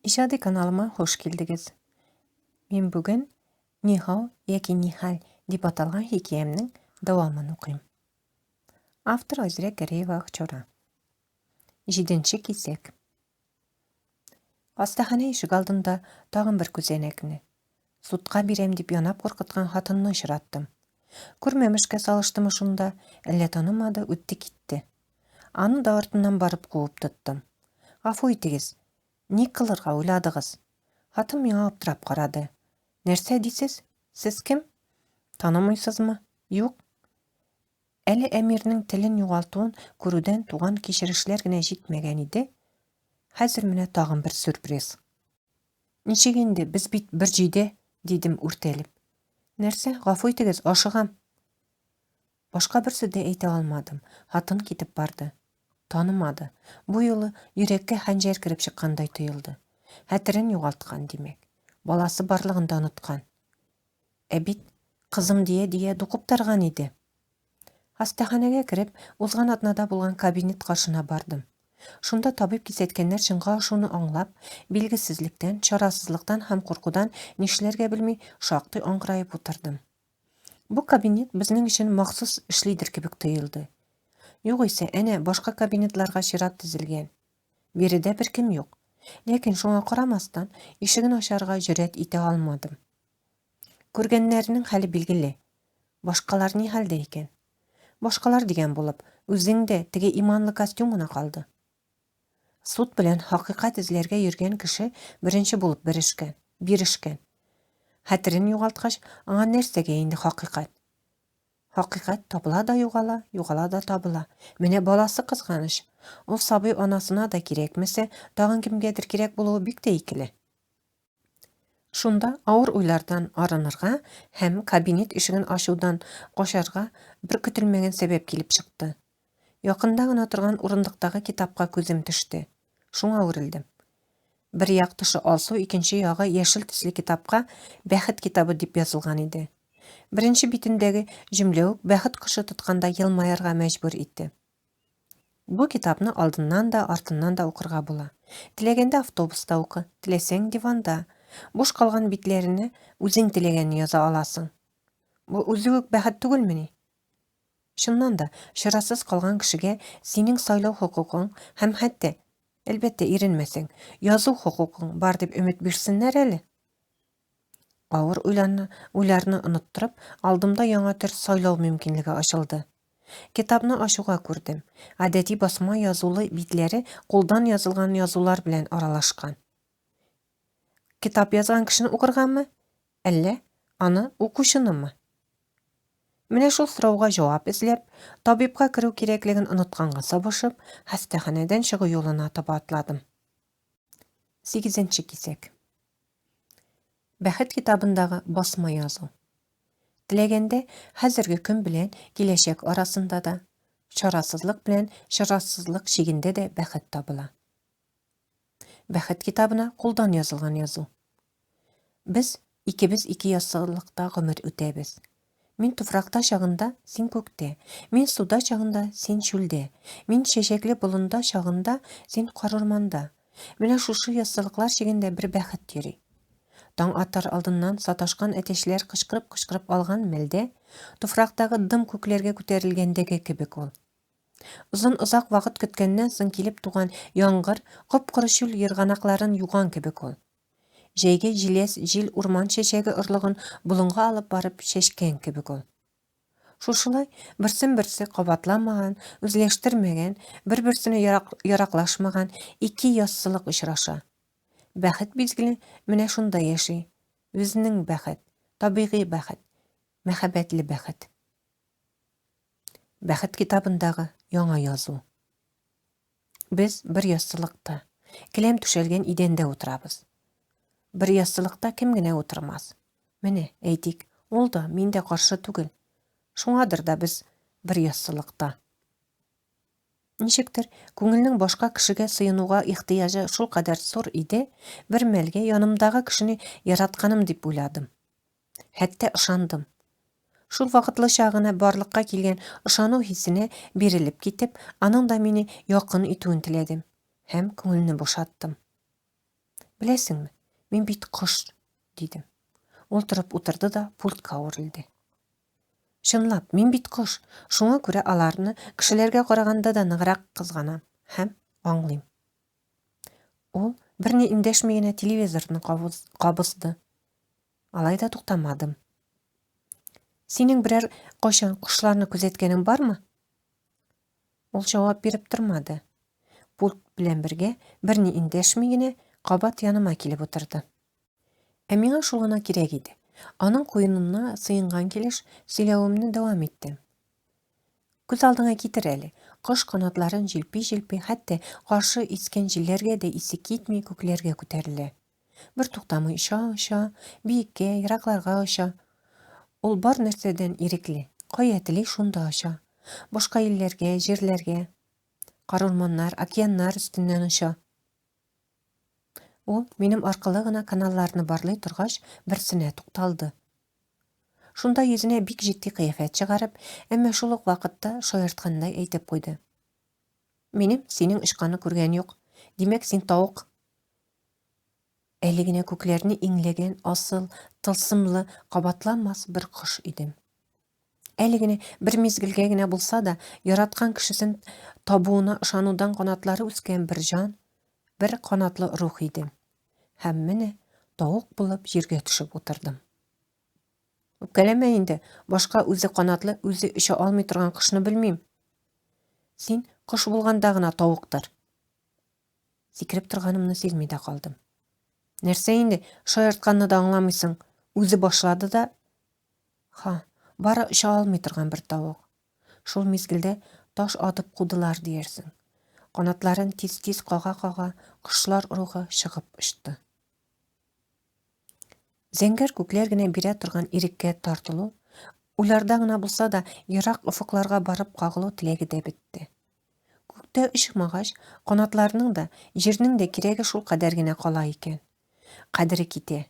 Иҗади каналыма хуш килдегез. Мин бүген Нихау яки Нихәл дип аталган хикәямнең дәвамын укыйм. Автор Айзирә Гәрәева Акчура. Җиденче кисәк. Хастаханә ишек алдында тагын бер күзәнәкне, судка бирәм дип янап куркыткан хатынны очраттым. Күрмәмешкә салыштымы шунда, әллә танымады, үтте китте. Аны да артыннан барып куып тоттым. Гафу итегез, ни кылырга уйладыгыз? Хатын миңа аптырап карады. Нәрсә дисез? Сез кем? Танымыйсызмы? Юк. Әле Әмирнең телен югалтуын күрүдән туган кичерешләр генә җитмәгән иде, хәзер менә тагын бер сюрприз. Ничек инде, без бит бер җөйдә, дидем үртәлеп. Нәрсә, гафу итегез, ашыгам. Башка бер сүз дә әйтә алмадым. Хатын китеп барды. Танымады. Бу юлы йөрәккә хәнҗәр кереп чыккандай тоелды. Хәтерен югалткан, димәк. Баласы барлыгын да оныткан. Ә бит кызым дия-дия дукуптарган иде. Хастаханәгә кереп, узган атнада булган кабинет каршына бардым. Шунда табиб кисәткәннәр чынга ашуны аңлап, билгесезлектән, чарасызлыктан һәм куркудан нишләргә белми, шактый аңгыраеп утырдым. Бу кабинет безнең өчен махсус эшлидер кебек тоелды. Югыйсә, әнә башка кабинетларга чират тезелгән. Биредә беркем юк. Ләкин шуңа карамастан, ишеген ачарга җөрьәт итә алмадым. Күргәннәрнең хәле билгеле. Башкалар ни хәлдә икән? Башкалар дигән булып, үзең дә теге иманлы костюм гына калды. Суд белән хакыйкать эзләргә йөргән кеше беренче булып берешкән, бирешкән. Хәтерен югалткач, аңа нәрсәгә инде хакыйкать? Хакыйкать табыла да югала, югала да табыла. Менә баласы кызганыч. Ул сабый анасына да кирәкмәсә, тагын кемгәдер кирәк булуы бик тә икеле. Шунда авыр уйлардан арынырга һәм кабинет ишеген ачудан качарга бер көтелмәгән сәбәп килеп чыкты. Якында гына торган урындыктагы китапка күзем төште. Шуңа үрелдем. Бер як тышы алсу, икенче ягы яшел төсле китапка Бәхет китабы дип язылган иде. Беренче битендәге җөмлә үк бәхет кошы тотканда елмаерга мәҗбүр итте. Бу китапны алдыннан да, артыннан да укырга була. Теләгәндә автобуста укы, теләсәң диванда. Буш калган битләренә үзең теләгәнне яза аласың. Бу үзе үк бәхет түгелмени? Чыннан да, чарасыз калган кешегә синең сайлау хокукың һәм хәтта, әлбәттә, иренмәсәң, язу хокукың бар дип өмет бирсеннәр әле. Авыр уйларны, уйларны оныттырып, алдымда яңа төр сайлау мөмкинлеге ачылды. Китапны ачуга күрдем, гадәти басма язулы битләре кулдан язылган язулар белән аралашкан. Китап язган кешене укыргамы, әллә аны укучынымы? Менә шул сорауга җавап эзләп, табибка керү кирәклеген онытканга сабышып, хастаханәдән чыгу юлына таба атладым. Сигезенче кисәк. Бәхет китабындагы басма язу. Теләгәндә, хәзерге көн белән киләчәк арасында да, чарасызлык белән чарасызлык чигендә дә бәхет табыла. Бәхет китабына кулдан язылган язу. Без икебез ике яссылыкта гомер үтәбез. Мин туфракта чагында, син күктә. Мин суда чагында, син чүлдә. Мин чәчәкле болында чагында, син карурманда. Менә шушы яссылыклар чигендә бер бәхет йөри. Таң атар алдыннан саташкан әтәчләр кычкырып-кычкырып алган мәлдә, туфрактагы дым күкләргә күтәрелгәндәге кебек ул. Озын-озак вакыт көткәннән соң килеп туган яңгыр коп-коры чүл ерганакларын юган кебек ул. Җәйге җиләс җил урман чәчәге орлыгын болынга алып барып чәчкән кебек ул. Шушылай берсен-берсе кабатламаган, үзләштермәгән, бер-берсенә ярак, яраклашмаган ике яссылык очраша. Бәхет мизгеле менә шунда яши. Безнең бәхет, табигый бәхет, мәхәббәтле бәхет. Бәхет китабындагы яңа язу. Без бер яссылыкта, келәм түшәлгән идәндә утырабыз. Бер яссылыкта кем генә утырмас. Менә, әйтик, ул да, мин дә каршы түгел. Шуңадыр да без бер яссылыкта. Ничектер, күңелнең башка кешегә сыенуга ихтыяҗы шулкадәр зур иде, бер мәлгә янымдагы кешене яратканым дип уйладым. Хәтта ышандым. Шул вакытлыча гына барлыкка килгән ышану хисенә бирелеп китеп, аның да мине якын итүен теләдем һәм күңелне бушаттым. Беләсеңме, мин бит кош, дидем. Ул торып утырды да пультка үрелде. Чынлап, мин бит кош, шуңа күрә аларны кешеләргә караганда да ныграк кызганам һәм аңлыйм. Ул берни эндәшми генә телевизорны кабызды. Алай да туктамадым. Синең берәр кайчан кошларны күзәткәнең бармы? Ул җавап биреп тормады. Пульт белән бергә, берни эндәшми генә, кабат яныма килеп утырды. Ә миңа шул гына кирәк иде. Аның куенына сыенган килеш сөйләвемне дәвам иттем. Күз алдыңа китер әле, кош канатларын җилпи-җилпи, хәтта каршы искән җилләргә дә исе китми күкләргә күтәрелә. Бер туктамый оча-оча, биеккә, еракларга оча. Ул бар нәрсәдән ирекле, кая тели шунда оча. Башка илләргә, җирләргә, карурманнар, океаннар өстеннән оча. Ул, минем аркылы гына каналларны барлый торгач, берсенә тукталды. Шунда йөзенә бик җитди кыяфәт чыгарып, әмма шул ук вакытта шаярткандай әйтеп куйды. Минем синең очканны күргән юк. Димәк, син тавык. Әле генә күкләрне иңләгән асыл, тылсымлы, кабатланмас бер кош идем. Әле генә бер мизгелгә генә булса да яраткан кешесен табуына ышанудан канатлары үскән бер җан, бер канатлы рух идем. Һәм менә тавык булып җиргә төшеп утырдым. Үпкәләмә инде, башка үзе канатлы, үзе оча алмый торган кошны белмим. Син кош булганда гына тавыктыр. Сикереп торганымны сизми дә калдым. Нәрсә инде, шаяртканны да аңламыйсың. Үзе башлады да, Ха, бары оча алмый торган бер тавык. Шул мизгелдә таш атып кудылар диярсең. Канатларын тиз-тиз кага-кага, кошлар рухы чыгып очты. Зәңгәр күкләр генә бирә торган иреккә тартылу, уйларда гына булса да ерак офыкларга барып кагылу теләге дә бетте. Күктә очмагач, канатларның да, җирнең дә кирәге шул кадәр генә кала икән. Кадере китә.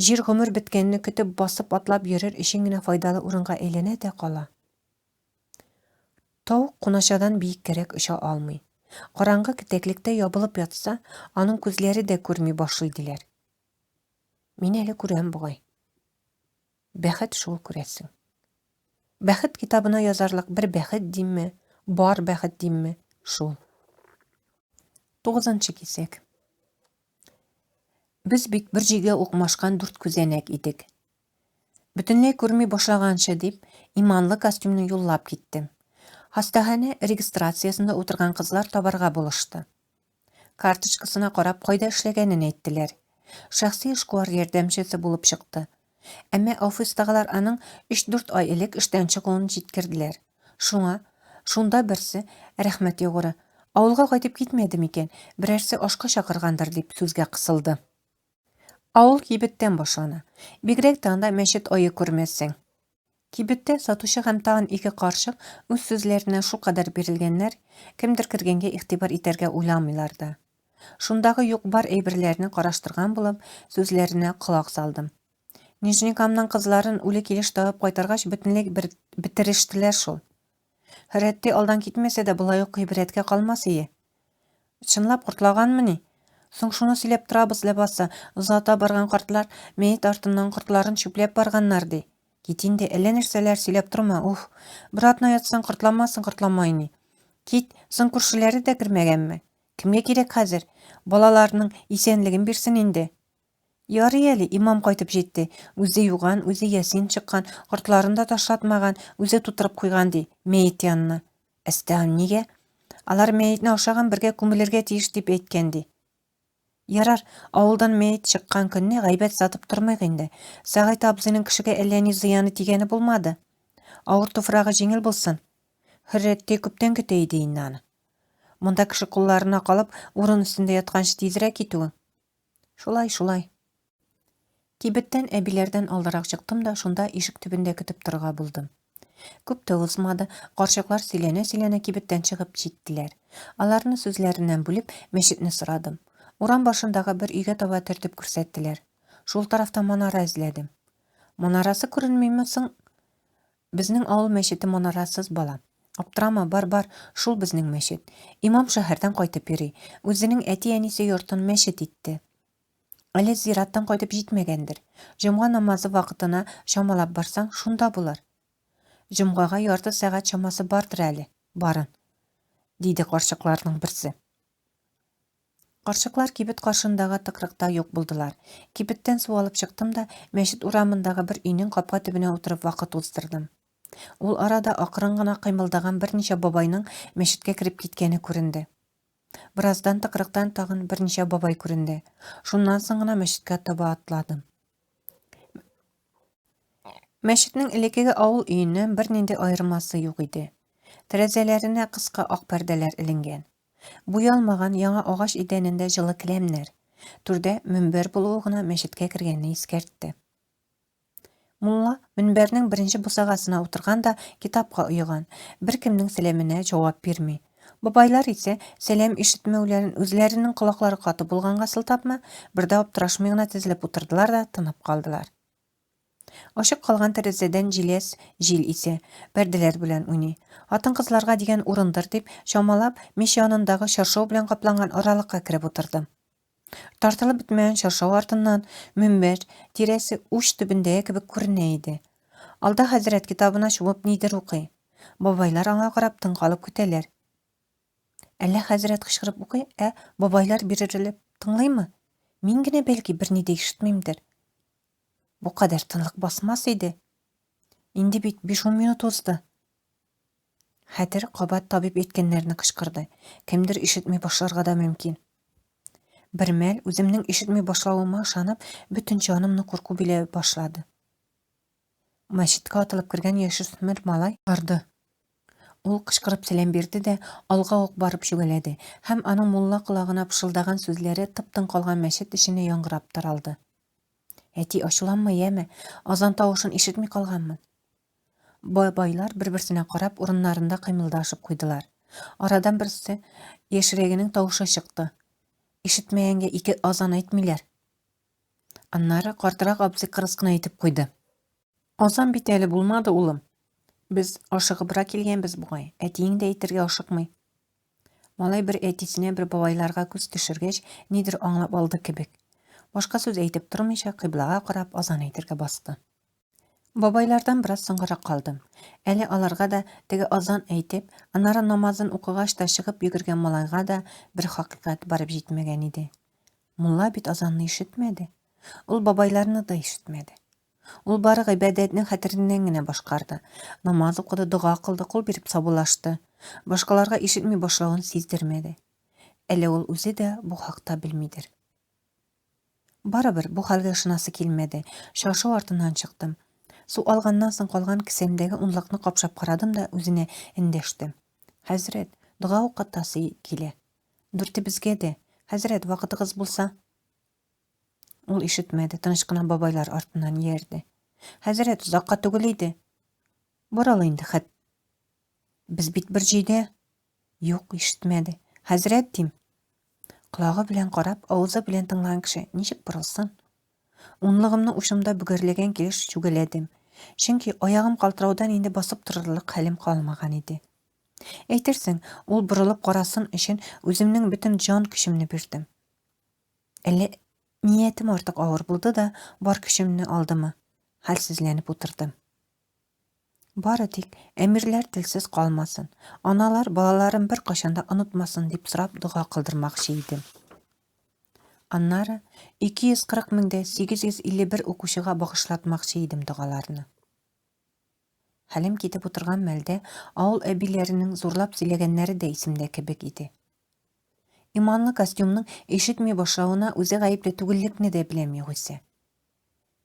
Җир гомер беткәнне көтеп басып атлап йөрер өчен генә файдалы урынга әйләнә дә кала. Тавык куначадан биеккәрәк оча алмый. Караңгы кетәклектә ябылып ятса, аның күзләре дә күрми башлый диләр. Мин әле күрәм бугай. Бәхет шул күрәсең. Бәхет китабына язарлык бер бәхет димме, бар бәхет димме, шул. Тугызынчы кисәк. Без бит бер җөйгә укмашкан дүрт күзәнәк идек. Бөтенләй күрми башлаганчы дип, иманлы костюмны юллап киттем. Хастаханә регистрациясендә утырган кызлар табарга булышты. Карточкасына карап кайда эшләгәнен әйттеләр. Шәхси эшкуар ярдәмчесе булып чыкты. Әмма офистагылар аның өч-дүрт ай элек эштән чыгуын җиткерделәр. Шуңа, шунда берсе, рәхмәт яугыры, авылга кайтып китмәде микән, берәрсе ашка чакыргандыр, дип сүзгә кысылды. Авыл кибеттән башлана. Бигрәк тә анда мәчет ае күрмәссең. Кибеттә сатучы һәм тагын ике карчык үз сүзләренә шулкадәр бирелгәннәр, кемдер кергәнгә игътибар итәргә уйламыйлар да. Шундагы юк-бар әйберләрне караштырган булып, сүзләренә колак салдым. Нижнекамның кызларын үле килеш табып кайтаргач, бөтенләй бер бетерештеләр шул. Хөрәтти алдан китмәсә дә, болай ук гыйбрәткә калмас ие. Чынлап кортлаганмыни? Соң шуны сөйләп торабыз ләбаса, озата барган картлар мәет артыннан кортларын чүпләп барганнар, ди. Кит инде, әллә нәрсәләр сөйләп торма, уф. Бер атна ятсаң, кортламасын кортламай ни. Кит, соң күршеләре дә кермәгәнме? Кемгә кирәк хәзер? Балаларының исәнлеген бирсен инде. Ярый әле, имам кайтып җитте. Үзе юган, үзе ясин чыккан, кортларын да ташлатмаган, үзе тутырып куйган, ди, мәет янына. Әстәгым, нигә? Алар мәетне ашаган бергә күмелергә тиеш дип әйткән, ди. Ярар, авылдан мәет чыккан көнне гайбәт сатып тормыйк инде. Сәгыйть абзыйның кешегә әллә ни зыяны тигәне булмады. Авыр туфрагы җиңел булсын. Хөррәттәй күптән көтә иде инде аны. Монда кеше кулларына калып, урын өстендә ятканчы тизрәк китүең. Шулай, шулай. Кибеттән әбиләрдән алдарак чыктым да шунда ишек төбендә көтеп торырга булдым. Күп тә узмады, карчыклар сөйләнә-сөйләнә кибеттән чыгып җиттеләр. Аларны сүзләреннән бүлеп, мәчетне сорадым. Урам башындагы бер өйгә таба төртеп күрсәттеләр. Шул тарафта манара эзләдем. Манарасы күренмиме соң? Безнең авыл мәчете манарасыз, балам. Аптырама, бар, бар, шул безнең мәчет. Имам шәһәрдән кайтып йөри. Үзенең әти-әнисе йортын мәчет итте. Әле зираттан кайтып җитмәгәндер. Җомга намазы вакытына чамалап барсаң, шунда булыр. Җомгага ярты сәгать чамасы бардыр әле, барын, диде карчыкларның берсе. Карчыклар кибет каршындагы тыкрыкта юк булдылар. Кибеттән су алып чыктым да, мәчет урамындагы бер өйнең капка төбенә утырып вакыт уздырдым. Ул арада акрын гына кыймылдаган берничә бабайның мәчеткә кереп киткәне күренде. Бераздан тыкрыктан тагын берничә бабай күренде. Шуннан соң гына мәчеткә таба атладым. Мәчетнең элеккеге авыл өеннән бернинди аермасы юк иде. Тәрәзәләренә кыска ак пәрдәләр эленгән. Буялмаган яңа агач идәнендә җылы келәмнәр. Түрдә мөнбәр булуы гына мәчеткә кергәнне искәртте. Мулла мөнбәрнең беренче бусагасына утырган да китапка оеган, беркемнең сәламенә җавап бирми. Бабайлар исә, сәлам ишетмәүләрен үзләренең колаклары каты булганга сылтапмы, бер дә аптырашмый гына тезелеп утырдылар да тынып калдылар. Ачык калган тәрәзәдән җиләс җил исә, пәрдәләр белән уйный. Хатын-кызларга дигән урындыр дип, чамалап, мич янындагы чаршау белән капланган аралыкка кереп утырдым. Тартылып бетмәгән чаршау артыннан мөнбәр тирәсе уч төбендәге кебек күренә иде. Алда хәзрәт китабына чумып нидер укый. Бабайлар аңа карап тын калып көтәләр. Әллә хәзрәт кычкырып укый, ә бабайлар биререлеп тыңлыймы? Мин генә бәлки берни дә ишетмимдер. Бу кадәр тынлык басмас иде. Инде бит биш-ун минут узды. Хәтер кабат табиб әйткәннәрне кычкырды. Кемдер ишетми башларга да мөмкин. Бер мәл үземнең ишетми башлавыма ышанып, бөтен җанымны курку биләп башлады. Мәчеткә атылып кергән яшүсмер малай барды. Ул кычкырып сәлам бирде дә, алга ук барып чүгәләде һәм аның мулла колагына пышылдаган сүзләре тып-тын калган мәчет эченә яңгырап таралды. Әти, ачуланма, яме, азан тавышын ишетми калганмын. Бабайлар бер-берсенә карап, урыннарында кыймылдашып куйдылар. Арадан берсе яшьрәгенең тавышы чыкты. Ишетмәгәнгә ике азан әйтмиләр. Аннары картрак абзый кырыс кына әйтеп куйды. Азан бит әле булмады, улым. Без ашыгыбрак килгәнбез бугай, әтиең дә әйтергә ашыкмый. Малай бер әтисенә, бер бабайларга күз төшергәч, нидер аңлап алды кебек. Башка сүз әйтеп тормыйча, кыйблага карап азан әйтергә басты. Бабайлардан бераз соңгарак калдым. Әле аларга да теге азан әйтеп, аннары намазын укыгач та чыгып йөгергән малайга да бер хакыйкать барып җитмәгән иде. Мулла бит азанны ишетмәде. Ул бабайларны да ишетмәде. Ул бары гыйбадәтне хәтереннән генә башкарды. Намаз укыды, дога кылды, кул биреп саубуллашты. Башкаларга ишетми башлавын сиздермәде. Әле ул үзе дә бу хакта белмидер. Барыбер бу хәлгә ышанасы килмәде. Чаршау артыннан чыктым. Су алганнан соң калган кесәмдәге унлыкны капшап карадым да үзенә эндәштем. Хәзрәт, дога укытасы килә. Дүртебезгә дә. Хәзрәт, вакытыгыз булса. Ул ишетмәде, тыныч кына бабайлар артыннан иярде. Хәзрәт, озакка түгел иде. Борыл инде хәт. Без бит бер җөйдә. Юк, ишетмәде. Хәзрәт дим. Колагы белән карап, авызы белән тыңлаган кеше ничек борылсын? Унлыгымны учымда бөгәрләгән килеш чүгәләдем. Чөнки аягым калтыраудан инде басып торырлык хәлем калмаган иде. Әйтерсең, ул борылып карасын өчен үземнең бөтен җан көчемне бирдем. Әллә ниятем артык авыр булды да, бар көчемне алдымы? Хәлсезләнеп утырдым. Бары тик әмирләр телсез калмасын, аналар балаларын беркайчан да онытмасын дип сорап дога кылдырмакчы идем. Аннары 240 меңдә 851 укучыга багышлатмакчы идем догаларны. Хәлем китеп утырган мәлдә авыл әбиләренең зурлап сөйләгәннәре дә исемдә кебек иде. Иманлы костюмның ишетми башлавына үзе гаепле түгеллекне дә беләм югыйсә.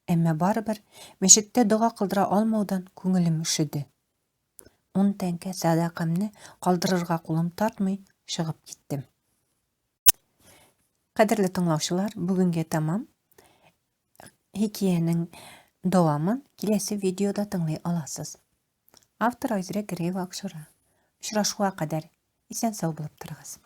Әмма барыбер мәчеттә дога кылдыра алмаудан күңелем өшеде. Ун тәңкә сәдакамне калдырырга кулым тартмый, чыгып киттем. Кадерле тыңлаучылар, бүгенгә тәмам. Хикәянең дәвамын киләсе видеода тыңлый аласыз. Автор Айзирә Гәрәева Акчура. Очрашуга кадәр исән-сау булып торыгыз.